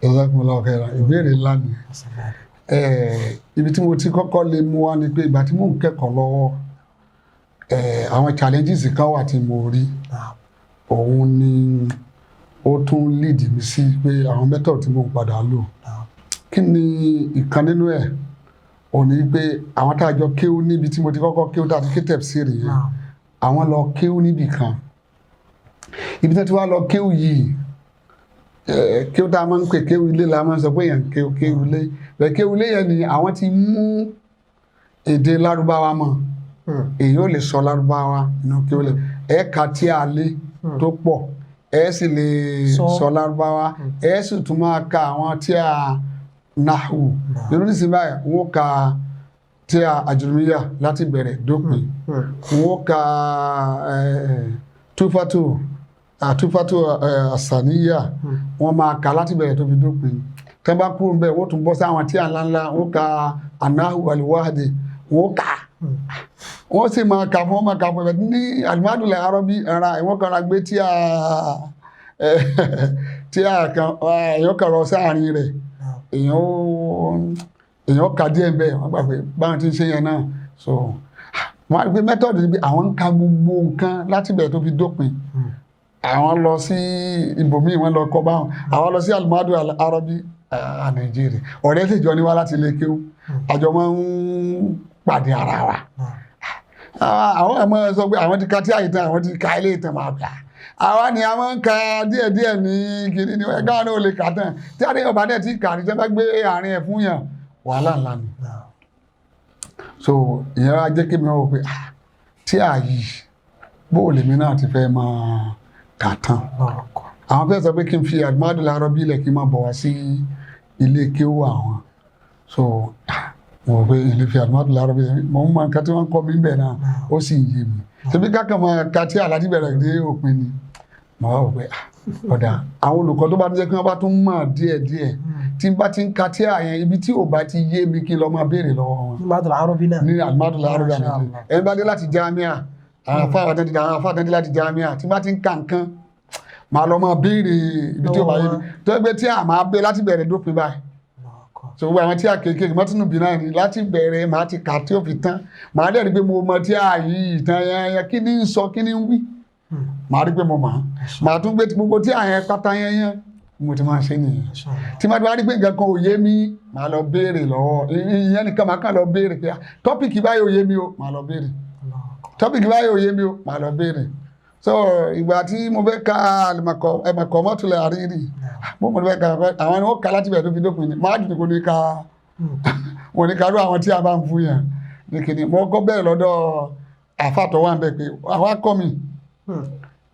Jazakumullahu khairan. Ìbéèrè ńlá ni. Ibi tí mo ti kọ́kọ́ lè mú wá ni pé ìgbà tí mò ń kẹ́kọ̀ọ́ lọ́wọ́, àwọn challenges kan wà tí mo rí. Òun ni ó tún lead mi sí pé àwọn method tí mo ń padà lò. Kí ni ìkan nínú ẹ̀? Òun ni pé àwọn tá a jọ kéwú níbi tí mo ti kọ́kọ́ kéwú, tá a ti ké tafsir yẹn, àwọn lọ kéwú níbì kan. Ibi tí wọ́n ti wá lọ kéwú yìí, kéwú tá a máa ń pè kéwú ilé la máa ń sọ pé èèyàn kéwú, kéwú ilé bẹ́ẹ̀. Kéwú ilé yẹn ni àwọn ti mú èdè Lárúbáwá mọ́. Èyí ò lè sọ Lárúbáwá nínú kéwú ilé, ẹ̀ ka tí a lé tó pọ̀, ẹ̀ sì lè sọ Lárúbáwá, ẹ̀ sì tún máa ka àwọn tí a nahu nínú. Nísìnyí báyìí, wọ́n ka tí a àjùmíyà láti bẹ̀rẹ̀ dópin, wọ́n ka túfàtù àtúfàtù àsàníyà, wọ́n máa kà láti bẹ̀rẹ̀ tó fi dópin. Tẹ́ bá kúrò níbẹ̀, wọ́n tún bọ́ sí àwọn tí a ńláńlá, wọ́n ka anahu aliwahadi, wọ́n kà, wọ́n sì máa kà fún, wọ́n máa kà fún ẹ̀ ní alimadul arabi ara ìwọ́n kan ra gbé tí a kan, èèyàn kan rọ sáàrin rẹ̀, èèyàn kà díẹ̀ bẹ́ẹ̀. Wọ́n gbà pé báwọn ti ń ṣe yẹn náà. So wọ́n á rí pé method ni pé àwọn ń ka gbogbo nǹkan láti bẹ̀rẹ̀ tó fi dópin. Àwọn lọ sí ibòmíì, wọ́n lọ kọ́ báwọn. Àwọn lọ sí alimadu arabi a Nàìjíríà. Ọ̀rẹ́ sì jọ ní wá láti ilé kéwú, àjọ máa ń pàdé ara wa. Àwọn àmọ́ sọ pé àwọn ti ka tí àyè tán, àwọn ti ka ilé ìtàn máa gbà. Àwa ni a máa ń ka díẹ̀díẹ̀ ní kiri ní ẹgbẹ́ àwọn olè kà tán. Tí àdéhùn bá dẹ̀ ti kà ní sẹ́fẹ́ gbé àárín ẹ̀ fún yàn, wàhálà ńlá ni. So ìyẹn wá jẹ́ kí mi wò pé, ah, tí àyè bó lèmi náà ti fẹ́ máa kà tán. Àwọn fẹ́ sọ pé kí n fi àdúmádùn arabi ilẹ̀, kí n máa bọ̀ wá sí ilé kéwú àwọn. So ah, mo rò pé ilé fi àdúmádùn arabi, mo ń mọ nǹkan tí wọ́n kọ́ mi bẹ̀ náà, ó sì yé mi. Ṣebí kákan máa ka tí àláti bẹ̀rẹ̀ dé òpin ni. Mo wá wò pé, ah, ọ̀dà àwọn olùkọ́ tó bá jẹ́ kí wọ́n bá tún mọ̀ díẹ̀díẹ̀, tí n bá ti ń ka tí àyẹn, ibi tí ò bá ti yé mi, kí n lọ máa béèrè lọ́wọ́ wọn. Ní arabi náà. Ní àdúmádùn arabi. Masha àná Allah. ẹni bá dé láti jámíà, àwọn afáà tẹ́tí láti jámíà, tí n bá ti ń ka nǹkan, màá lọ máa béèrè ibi tí ò bá yé mi, tó yẹ pé tí a máa bẹ láti bẹ̀rẹ̀ dópin báyìí. So gbogbo àwọn tí a kéékèèké mọ́tínú bí náà ni láti bẹ̀rẹ̀, màá ti kà tí ó fi tán. Màá dẹ̀ rí pé mo mọ tí a yìí tán yẹn, kí ni ń sọ, kí ni ń wí, màá rí pé mo mọ̀ á. Màá tún gbé gbogbo tí a yẹn pátá yẹn yẹn, mo ti máa ṣe nìyẹn. Tí màá ti wá rí pé nǹkan kan ò yé mi, màá lọ béèrè lọ́wọ́ ìyẹn nìkan. Màá kàn lọ béèrè pé topic báyìí ò yé mi o, màá lọ béèrè. Topic báyìí ò yé mi o, màá lọ béèrè. So ìgbà tí mo fẹ́ ka ẹ̀mọ̀kọ̀ mọ́tòlẹ̀ àríyìn, mo fẹ́ ka, àwọn ni wọ́n ka láti bẹ̀rẹ̀ tó fi dópin ni. Màá dùn kó ní ka wọn ní karú àwọn tí a bá ń fún yàn ní kíni. Mo kọ́ bẹ̀rẹ̀ lọ́dọ̀ àfàtọ̀ wà ń bẹ̀ pé àwọn akọ́ mi.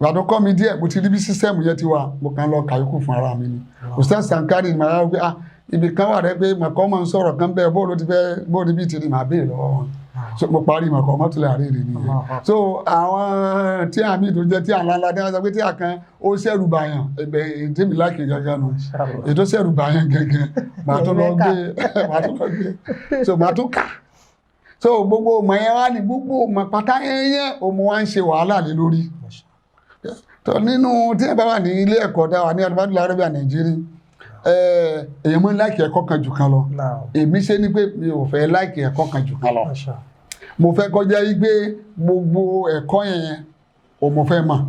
Ìgbà tó kọ́ mi díẹ̀, mo ti rí bí system yẹn ti wà, mo kàn lọ kàyókù fún ara mi ni. Ustaz Sankari, màá wí pé, ah, ibì kan wà rẹ pé màkọ́ máa ń sọ̀rọ̀ kan bẹ́ẹ̀, bóòlù ti fẹ́, bóòlù bí ti rí, màá béèrè lọ́wọ́ wọn. So mo parí màkọ́ mọ́tòlẹ̀ àríyìn nìyẹn. So àwọn tí àmì tó jẹ́ tí àńlá ńlá tí wọ́n sọ pé tí àkàn ó ṣẹ̀rù bàyàn, ẹ̀bẹ̀ tèmi láìkè gángan nù. Ètò ṣẹ̀rù bàyàn gángan, màá tún lọ gbé, màá tún lọ gbé, so màá tún kà. So gbogbo ọmọ yẹn wá ní gbogbo ọmọ pátá yẹn, òun wá ń ṣe wàhálà lé lórí. Tó nínú tí ẹ bá wà ní ilé ẹ̀kọ́ dá wà ní Alimadu Arabia Nàìjíríà, èèyàn máa ń like ẹ̀kọ́ kan jù kan lọ. Èmi ṣe ni pé mi ò fẹ́ like ẹ̀kọ́ kan jù kan lọ. Mo fẹ́ kọjá yí pé gbogbo ẹ̀kọ́ yẹn ò mo fẹ́ mọ̀.